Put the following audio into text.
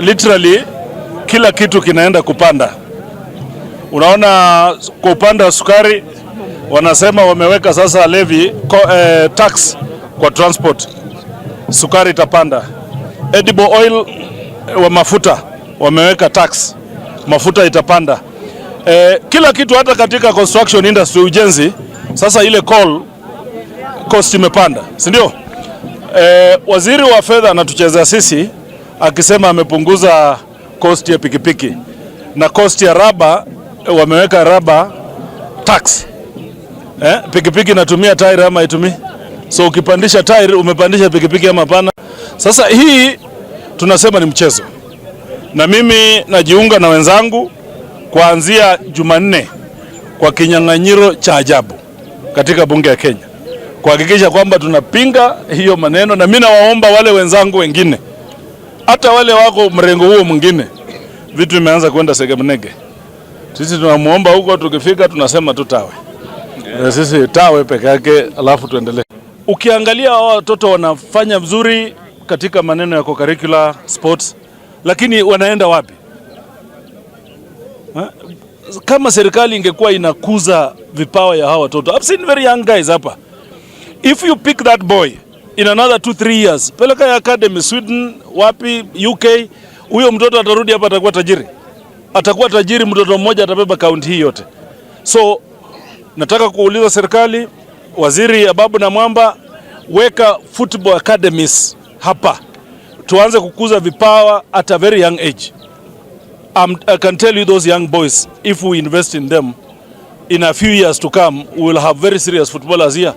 Literally kila kitu kinaenda kupanda. Unaona, kwa upande wa sukari wanasema wameweka sasa levy tax kwa transport, sukari itapanda. Edible oil wa mafuta wameweka tax, mafuta itapanda. Kila kitu, hata katika construction industry, ujenzi, sasa ile coal cost imepanda, si ndio? Waziri wa fedha anatuchezea sisi akisema amepunguza cost ya pikipiki na cost ya raba, wameweka rubber tax. Pikipiki inatumia tyre ama itumii? So ukipandisha tyre umepandisha pikipiki ama hapana? Sasa hii tunasema ni mchezo, na mimi najiunga na wenzangu kuanzia Jumanne kwa kinyang'anyiro cha ajabu katika bunge ya Kenya kuhakikisha kwamba tunapinga hiyo maneno, na mimi nawaomba wale wenzangu wengine, hata wale wako mrengo huo mwingine, vitu vimeanza kwenda segemnege. Sisi tunamuomba huko, tukifika tunasema tu tawe, yeah. Sisi tawe peke yake, alafu tuendelee. Ukiangalia hao watoto wanafanya vizuri katika maneno ya co-curricular sports, lakini wanaenda wapi? Ha? Kama serikali ingekuwa inakuza vipawa ya hawa watoto. I've seen very young guys hapa. If you pick that boy in another 2-3 years, peleka ya academy Sweden, wapi, UK, huyo mtoto atarudi hapa atakuwa tajiri, atakuwa tajiri. Mtoto mmoja atabeba kaunti hii yote. So nataka kuuliza serikali, waziri Ababu Namwamba, weka football academies hapa, tuanze kukuza vipawa at a very young age. I can tell you those young boys, if we invest in them, in a few years to come, we will have very serious footballers here.